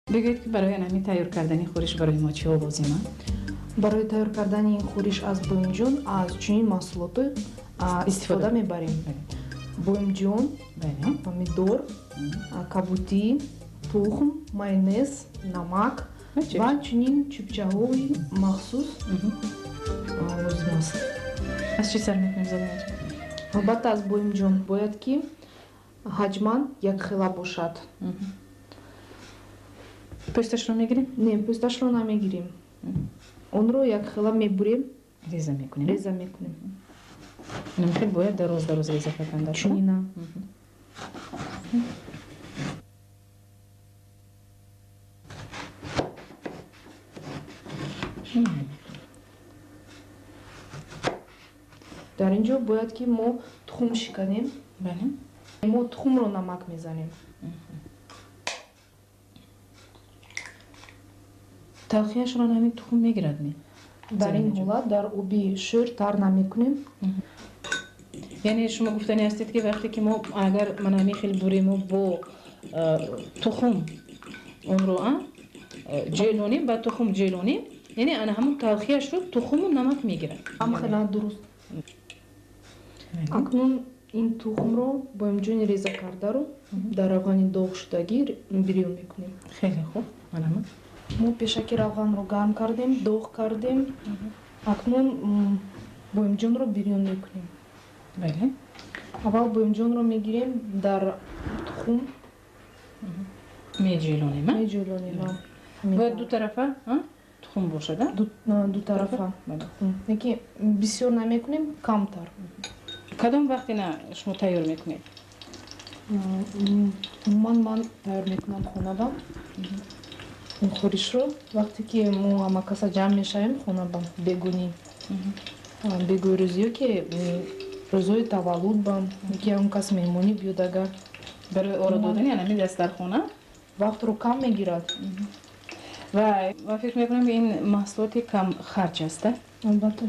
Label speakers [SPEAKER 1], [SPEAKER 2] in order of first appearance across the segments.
[SPEAKER 1] Бигӯед, ки барои ҳамин тайёр кардани хӯриш барои мо чиҳо лозима?
[SPEAKER 2] Барои тайёр кардани ин хӯриш аз боимҷон аз чунин маҳсулото истифода мебарем: боимҷон, помидор, кабутӣ, тухм, майонез, намак ва чунин чӯбчаҳои махсус лозим аст.
[SPEAKER 1] Аз чӣ сар мекунем, Залимаҷон?
[SPEAKER 2] Албатта, аз боимҷон. Бояд ки ҳаҷман якхела бошад.
[SPEAKER 1] Пӯсташро мегирем?
[SPEAKER 2] Не, пӯсташро намегирем, онро якхела мебурем.
[SPEAKER 1] Реза мекунем?
[SPEAKER 2] Реза мекунем.
[SPEAKER 1] Хел бояд дароз дароз реза кардан?
[SPEAKER 2] Чунина. Дар ин ҷо бояд ки мо тухм шиканем.
[SPEAKER 1] Бале.
[SPEAKER 2] Мо тухмро намак мезанем.
[SPEAKER 1] Талхияшро ҳамин тухм мегирад ми?
[SPEAKER 2] Дар ин ҳолат дар оби шӯр тар намекунем.
[SPEAKER 1] Яъне шумо гуфтани ҳастед, ки вақте ки мо агар мана ҳамин хел бурему бо тухм онро ҷелонем, ба тухм ҷелонем, яъне ана ҳамун талхияшро тухму намак мегирад?
[SPEAKER 2] Ҳамхела, дуруст. Акнун ин тухмро боимҷони реза кардаро дар равғани доғшудагӣ бирён мекунем.
[SPEAKER 1] Хеле хуб, манама.
[SPEAKER 2] Мо пешаки равғанро гарм кардем, доғ кардем. Акнун боимҷонро бирён мекунем.
[SPEAKER 1] Бале.
[SPEAKER 2] Аввал боимҷонро мегирем, дар тухм
[SPEAKER 1] меҷелонем.
[SPEAKER 2] Меҷелонем.
[SPEAKER 1] Бояд ду тарафа тухм бошад?
[SPEAKER 2] Ду тарафа тухм, лекин бисёр намекунем, камтар.
[SPEAKER 1] Кадом вақт ина шумо тайёр мекунед?
[SPEAKER 2] Умуман, ман тайёр мекунам хонаба ин хӯришро вақте ки мо ҳамакаса ҷамъ мешавем хонаба, бегунӣ, бегоҳи рӯзиё, ки рӯзҳои таваллуд ба ки ягон кас меҳмонӣ биёд агар.
[SPEAKER 1] Барои оро додани анами дастархона.
[SPEAKER 2] Вақтро кам мегирад.
[SPEAKER 1] Ва ман фикр мекунам, ин маҳсулоти кам харҷ аст.
[SPEAKER 2] Албатта,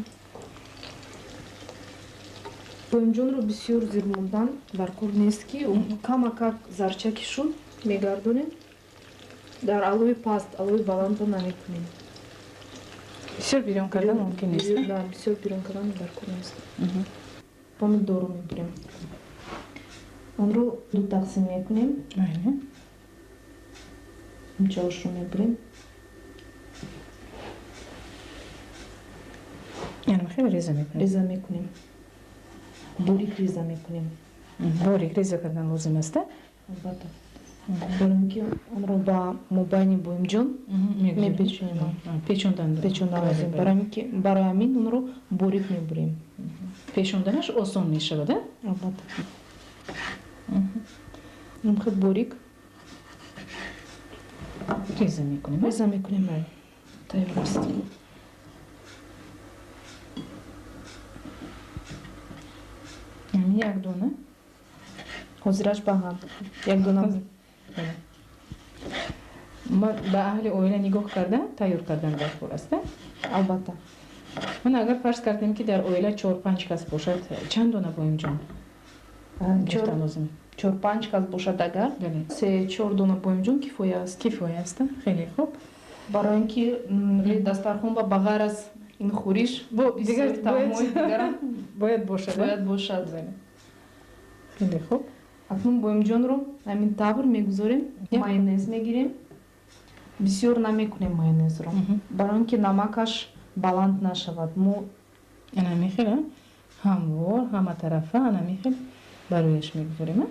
[SPEAKER 2] боимҷонро бисёр зир мондан дар кор нест, ки камакак зарчаки шуд, мегардонем дар алови паст, алови баландро намекунем.
[SPEAKER 1] Бисёр бирён кардан мумкин нест?
[SPEAKER 2] Бисёр бирён кардан дар кор нест. Помидорро мебурем, онро ду тақсим мекунем, мчаошро мебурем.
[SPEAKER 1] Яъне хеле реза мекунем?
[SPEAKER 2] Реза мекунем, борик реза мекунем.
[SPEAKER 1] Борик реза кардан лозим аст?
[SPEAKER 2] Албатта, барои ин ки онро ба мобайни боимҷон мепечонем.
[SPEAKER 1] Печондан.
[SPEAKER 2] Печондан лозим, барои ҳамин онро борик мебурем.
[SPEAKER 1] Печонданаш осон мешавад?
[SPEAKER 2] Албатта, хел борик
[SPEAKER 1] реза мекунем.
[SPEAKER 2] Реза мекунем, тайёр аст.
[SPEAKER 1] Як дона?
[SPEAKER 2] Ҳозираш ба як дона.
[SPEAKER 1] Ба аҳли оила нигоҳ кардан тайёр кардан дар кор аст?
[SPEAKER 2] Албатта.
[SPEAKER 1] Ман агар фарз кардем, ки дар оила чор панҷ кас бошад, чанд дона боимҷон гирифтан лозим?
[SPEAKER 2] Чор панҷ кас бошад агар, се чор дона боимҷон кифоя аст.
[SPEAKER 1] Кифоя аст, хеле хуб.
[SPEAKER 2] Барои ин ки рӯи дастархон ба ғайр аз ин хӯриш
[SPEAKER 1] дигар
[SPEAKER 2] таомҳои дигарам
[SPEAKER 1] бояд бошад.
[SPEAKER 2] Бояд бошад.
[SPEAKER 1] Хеле хуб.
[SPEAKER 2] Акнун боимҷонро ҳамин тавр мегузорем. Майонез мегирем, бисёр намекунем майонезро, барои ин ки намакаш баланд нашавад. Мо
[SPEAKER 1] анами хел ҳамвор, ҳама тарафа анами хел барояш мегузорем.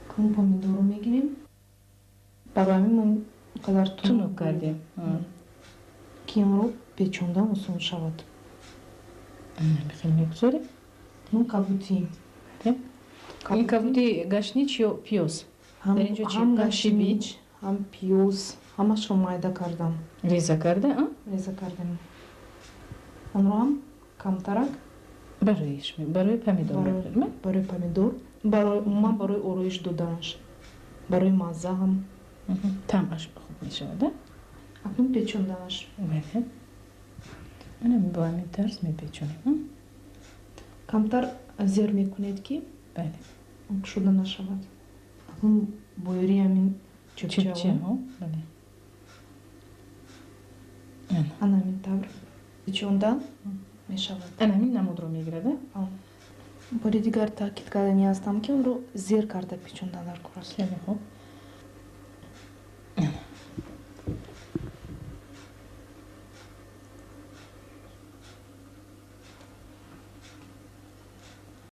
[SPEAKER 2] Акнун помидорро мегирем, барои ҳамин мо қадар
[SPEAKER 1] тунук кардем,
[SPEAKER 2] ки онро печондан осон шавад.
[SPEAKER 1] Хел мегузорем.
[SPEAKER 2] Ну, кабутӣ.
[SPEAKER 1] Ин кабути гашнич ё пиёз?
[SPEAKER 2] Ҳам гашнич, ҳам пиёз, ҳамашро майда кардам.
[SPEAKER 1] Реза карда?
[SPEAKER 2] Реза кардем. Онро ҳам камтарак.
[SPEAKER 1] Барои помидор?
[SPEAKER 2] Барои помидор, умуман барои ороиш доданаш, барои мазза ҳам.
[SPEAKER 1] Таъмаш хуб мешавад.
[SPEAKER 2] Акнун печонданаш.
[SPEAKER 1] Бале, ана бо ҳамин тарз мепечонем.
[SPEAKER 2] Камтар зер мекунед, ки
[SPEAKER 1] бале.
[SPEAKER 2] Кушода нашавад. Акнун бо ёрии ҳамин чӯбча,
[SPEAKER 1] бале.
[SPEAKER 2] Ана ҳамин тавр печондан мешавад.
[SPEAKER 1] Ана ҳамин намудро мегирад.
[SPEAKER 2] Бори дигар таъкид кардани ҳастам, ки онро зер карда печондан дар кор аст.
[SPEAKER 1] Хеле хуб.